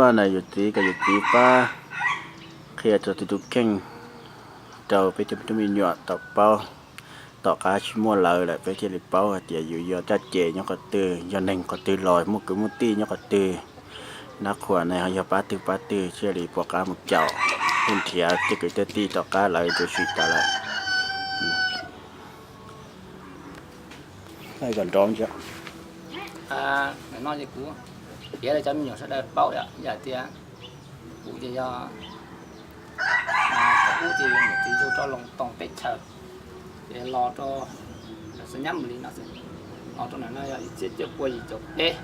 Yog yus txiv kom yus txiv pab qhia txog tus tus kheej rau peb cov me tub me nyuam tau paub. Tom qab tsis muaj lawv lawm peb thiaj li paub hais tias yus yog caj ces nyob qhov twg, yog neeg qhov twg los, muaj kwv muaj tij nyob qhov twg. Nab qhuas ne ho yog pab twg pab twg thiaj li puas qab mus caum, thiaj nrhiav tej kwv tej tij tom qab lawv tsuas sim tas lawm. Kom nrov ntsia. Nim no ces kuv piav rau cov me nyuam sawv daws paub yom, yam tias kuv ces yog thaum ub ces niam txiv yug rau Loos Toos teb chaws, ces los rau, xav nyab mus li no xwb, los rau ntawm no yog ib txhiab cuaj pua yim caum peb.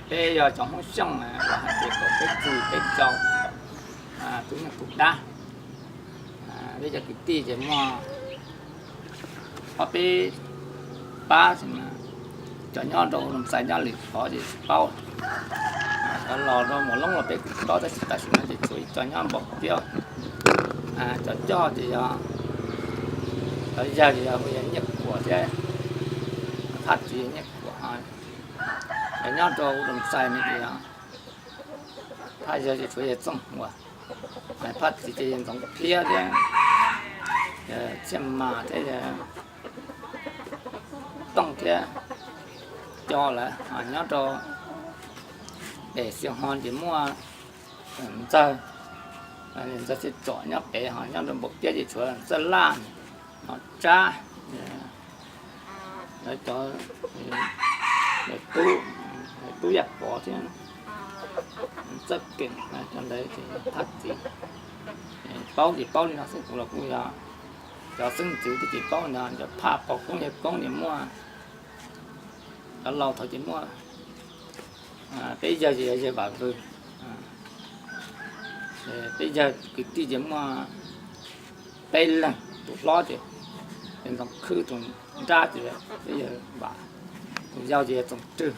Peb yog cov Hmoob Xyooj uas hais tias kaum peb txij peb rau, tus nyuj tus dab. Peb cov kwv tij ces muaj ob peb pab, cov nyob rau Loos Xais nyob lwm qhov ces tsis paub. Cov los rau Muas Loob los peb kuj paub tab sis tam sim no ces tshuav ib co nyob Npaum Tiab. Cov coj ces yog, cov yawg ces yog, yog Nyiaj Kuam thiab, Phaj txiv Nyiaj Kuam. Cov nyob rau Loos Xais no ces yog, Phaj yawg ces tshuav yawg Txooj Huas, Phaj txiv ces yawg Ntxoov Phiab thiab, Txhiaj Mas thiab, Tooj thiab, co lawm. Nyob rau pem Xio Ho ces muaj Ntxawg, Ntxawg Txhiaj Tsom nyob pem, ho nyob rau Npaum Tiab ces tshuav Ntxawg Laj, Nom Tsab, lawv cov, Tub, Tub Yaj Pov thiab, Txawj Keem, cov ntawd ces Phaj txiv. Paub ces paub li no xwb, kuv los kuj yog cov xeeb ntxwv ces paub no, cov Phaj Pov Koob Yawg Koob ces muaj, cov laus thaud ces muaj, peb yawg ces yog yawg Vam Vwm, peb yawg kwv tij ces muaj peb leeg, tus hlob ces yawg Ntxoov Khwb, tus nrab ces peb yawg Vam, tus yau ces yawg Txoov Rwg.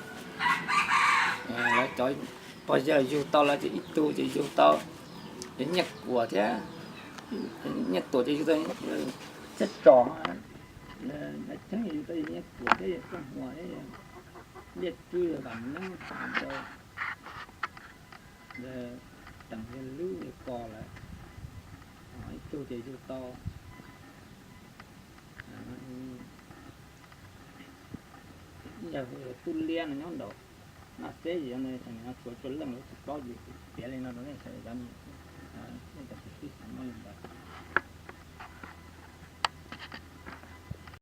Lawv cov pog yawg yug tau lawv ces ib tug ces yug tau yawg Nyiaj Kuam thiab, Nyiaj Tuam ces yug tau Txhiaj Tsom, Cheeb yug tau yawg Nyiaj Kuam thiab yawg Txooj Huas thiab yawg Liaj Tswb, yawg Vam Neeb, Teem, yawg Lub, yawg Kos lawm. Ib tug ces yug tau yawg Tub Liab no nyob nraum Naj Xeb, yog no tshuav tshuav leej lawv tsis paub ces kuv piav li no rau nej sawv daws.